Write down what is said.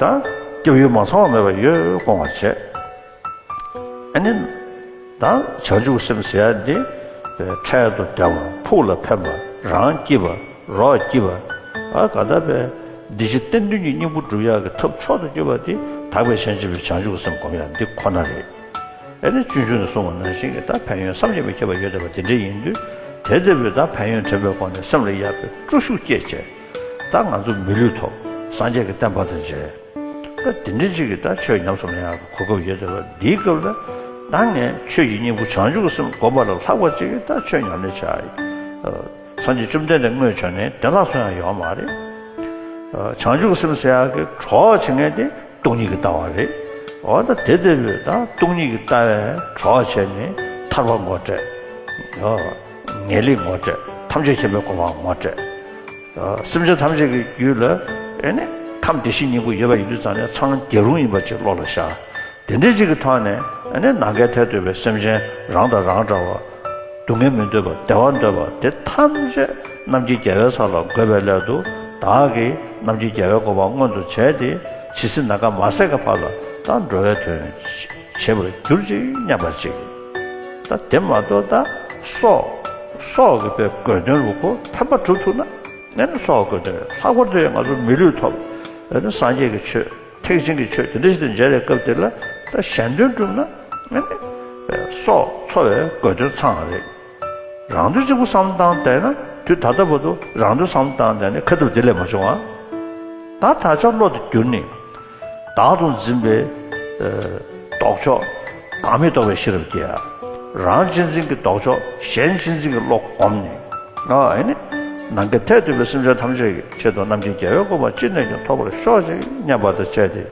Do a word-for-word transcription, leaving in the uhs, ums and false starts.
ད་སྐྱབས་ཡུལ་མ་ཚང་བ་མེད་པར་ཡོད་སྐོང་བར་བྱེད། ཨ་ནི་ད་བྱང་ཆུབ་སེམས་ཟེར་ཡ་འདི་འཕྲལ་དུ་བདེ་བ་ཕུགས་ལ་ཕན་པ་རང་སྐྱིད་པ་རོགས་སྐྱིད་པ། ཨ་ག་ད་པའི་འདི་ཕྱི་གཏན་དོན་གྱི་སྙིང་པོ་སྒྲུབ་ཡག་གི་ཐབས་མཆོག་ཏུ་གྱུར་པ་འདི་དག་པའི་སྤྱན་ཆེན་པོའི་བྱང་ཆུབ་སེམས་སྒོམ་ཡག་འདི་ཁོ་ན་རེད། ཨེ་ནི་སྤྱོད་འཇུག་ནས་གསུངས་པ་ནང་བཞིན་གྱི་ད་ཕན་ཡོན་བསམ་གྱིས་མི་ཁྱབ་པ་ཡོད་བསྡད་པ་དེ་འདྲ་ཡིན་དུས། དེ་ལྟ་བུའི་ད་ཕན་ཡོན་དྲན་པའི་སྒོ་ནས་སེམས་ལ་ཡག་པའི་སྤྲོ་ཤུགས་སྐྱེད་བྱས། ད་ང་ཚོ་མི་ལུས་ཐོབ། སངས་རྒྱས་ཀྱི་བསྟན་པ་དང་མཇལ། ད་དེ་འདྲ་ཅིག་གི་ད་ཆོས་ཉམས་སུ་ལེན་ཡག་གི་གོ་སྐབས་ཡོད་བསྡད་པ་འདིའི་སྐབས་ལ། ད་ངས་ཆོས་ཀྱི་སྙིང་པོ་བྱང་ཆུབ་ཀྱི་སེམས་སྒོམ་པ་ལས་ལྷག་པ་ཅིག་གི་ད་ཆོས་ཉམས་ལེན་བྱ་ཡི། སངས་རྒྱས་བཅོམ་ལྡན་འདས་དངོས་བྱོན་ནས་དེ་ལྷག་སོང་ཡང་ཡོད་མ་རེད། བྱང་ཆུབ་སེམས་ཟེར་ཡག་གི་གྲོགས་བྱེད་མཁན་དེ་སྟོང་ཉིད་ཀྱི་ལྟ་བ་རེད། འོ་ད་དེ་ལྟ་བུའི་ད་སྟོང་ཉིད་ཀྱི་ལྟ་བའི་གྲོགས་བྱས་ནས་ཐར་པ་ངོ་སྤྲད། ངེས་ལེགས་ངོ་སྤྲད། ཐམས་ཅད་མཁྱེན་པའི་གོ་འཕང་ངོ་སྤྲད། སེམས་ཅན་ཐམས་ཅད་ཀྱི་རྒྱུད་ལ་ཨེ་ནི་ཁམས་བདེ་གཤེགས་སྙིང་པོ་ཡོད་པ་ཡིན་དུས་ཙང་ནས་འཚང་རྒྱ་རུང་ཡིན་པ་ཅིག་བློ་ལ་ཤར། དེ་འདྲ་ཅིག་གི་ཐོག་ནས་ཨ་ནི་ནམ་མཁའི་མཐས་གཏུགས་པའི་སེམས་ཅན་རང་དང་རང་འདྲ་བ། སྡུག་བསྔལ་མི་འདོད་པ་བདེ་བ་འདོད་པ་དེ་ཐམས་ཅད་རྣམ་མཁྱེན་རྒྱལ་བའི་ས་ལ་འགོད་པའི་སླད་དུ་བདག་གིས་རྣམ་མཁྱེན་རྒྱལ་བའི་གོ་འཕང་མངོན་དུ་བྱས་ཏེ་ཇི་སྲིད་ནམ་མཁའ་མ་ཟད་ཀྱི་བར་ལ་ད་འགྲོ་བའི་དོན་བྱེད་པར་གྱུར་ཅིག་སྙམ་པ་ཅིག་ད་དེ་མ་གཏོགས་ད་སྲོག་སྲོག་གི་པའི་དགོས་དོན་ལུ་ཁོ་ཕན་པ་སྒྲུབ་ཐུབ་ན་ཨ་ནི་སྲོག་གི་དགོས་དོན་ལྷག་པར་དུ་ང་ཚོ་མི་ལུས་ཐོབ། ཨ་ནི་སངས་རྒྱས་ཀྱི་ཆོས། ཐེག་ཆེན་གྱི་ཆོས་དེ་འདྲ་ཞིག་ཏུ་མཇལ་བའི་སྐབས་དེ་ལ་ད་གཞན་དོན་བསྒྲུབ་ན་ཨ་ནི་སྲོག་འཚོ་བའི་དགོས་དོན་ཚང་བ་རེད། རང་དོན་གཅིག་པུ་བསམ་བཏང་བསྡད་ན་དུས་ད་ལྟ་བར་དུ་རང་དོན་བསམ་བཏང་བསྡད་ནས་ཁ་ཐུབ་དེ་ལས་མ་བྱུང་བ། ད་ད་ཆ་བློ་དེ་བསྒྱུར་ནས་བདག་ཏུ་འཛིན་པའི་ལྡོག་ཕྱོགས་བདག་མེད་རྟོགས་པའི་ཤེས་རབ་སྐྱེ་ཡ། རང་གཅེས་འཛིན་གྱི་ལྡོག་ཕྱོགས་གཞན་གཅེས་འཛིན་གྱི་བློ་བསྒོམས་ནས་ཨ་ནི་ནམ་མཁའི་མཐས་གཏུགས་པའི་སེམས་ཅན་ཐམས་ཅད་ཀྱི་ཆེད་དུ་རྣམ་མཁྱེན་རྒྱལ་བའི་གོ་འཕང་ཅི་ནས་ཀྱང་ཐོབ་པར་ཤོག་ཅིག་སྙམ་པ་དང་བཅས་ཏེ།